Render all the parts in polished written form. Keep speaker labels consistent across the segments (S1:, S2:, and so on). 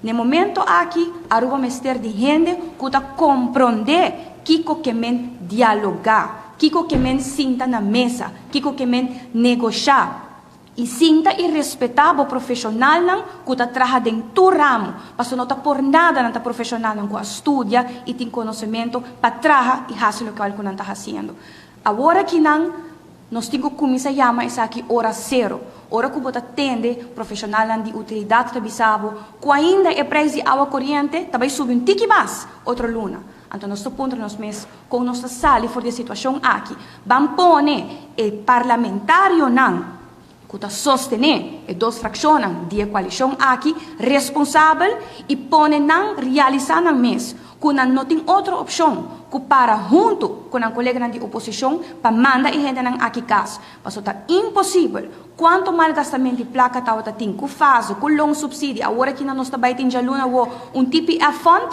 S1: Na momento aki, Aruba mester di hende ku ta komprondé kiko ke men dialogá, kiko ke men sinta na mesa, kiko ke men negoshá. I sinta i respetá bo profeshonalnan ku ta traha den tur ramo, pasobra no ta por nada nan ta profeshonalnan ku a studia i tin konosementu pa traha i hasi lokual ku nan ta hasiendo. Awor akinan nos tin ku kuminsá yama esaki ora sero, ora ku bo ta tende profeshonalnan di utilidat ta bisa bo ku ainda e preis di awa koriente ta bai subi un tiki mas otro luna. Anto nos ta puntra nos mes kon nos ta sali for di e situashon aki. Ban pone e parlamentarionan ku ta sostené e dos frakshonnan di e koalishon aki responsabel i pone nan realisá nan mes ku nan no tin otro opshon ku para huntu ku nan koleganan di oposishon pa manda e hendenan aki kas. Pasobra ta imposibel kuantu malgastamento di plaka tabata tin ku faso, ku loonsubsidie, awor aki nan nos ta bai tin djaluna awo un TPF fund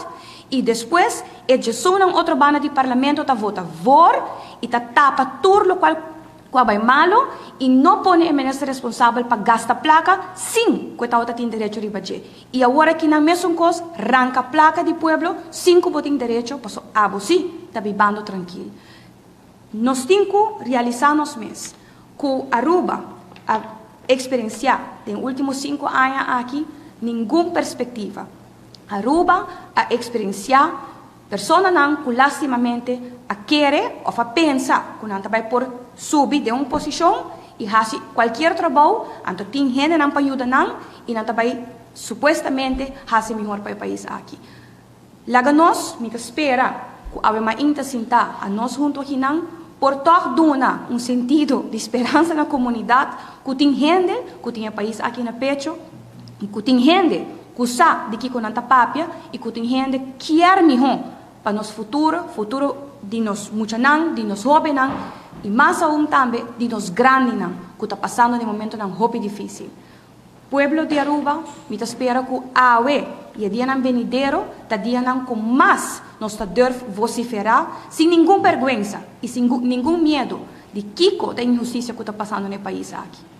S1: i despues e djesunnan otro banda di parlamento ta vota voor i ta tapa tur lokual ku a bai malo i no pone e minister responsabel pa gasta plaka sin ku e tabata tin derecho riba dje. I awor aki nan mesun kos, ranka plaka di pueblo sin ku bo tin derecho, paso abo si ta bibando trankil. Nos tin ku realisá nos mes ku Aruba a eksperensiá den último 5 aña aki ningun perspektiva. Aruba a eksperensiá personanan ku lastimamente a kere òf a pensa ku nan ta bai por subi den un posishon i hasi kualke trabou, anto tin hendenan pa yuda nan i nan ta bai supuestamente hasi mihó pa e pais aki. Laga nos, mi ta spera, ku awe mainta sinta a nos huntu akinan, por toch duna un sentido di speransa na komunidat, ku tin hende, ku tin e pais aki na pecho, i ku tin hende, ku sa di kiko nan ta papia, i ku tin hende kier mihó pa nos futuro, futuro di nos muchanan, di nos hóbennan, i mas aun tambe di nos grandinan, ku ta pasando den momentonan hopi difísil. Pueblo di Aruba, mi ta spera ku awe i e dianan benidero, ta dianan ku mas nos ta durf vosiferá, sin ningun bèrgwensa i sin ningun miedu di kiko ta inhustisia ku ta pasando na e pais aki.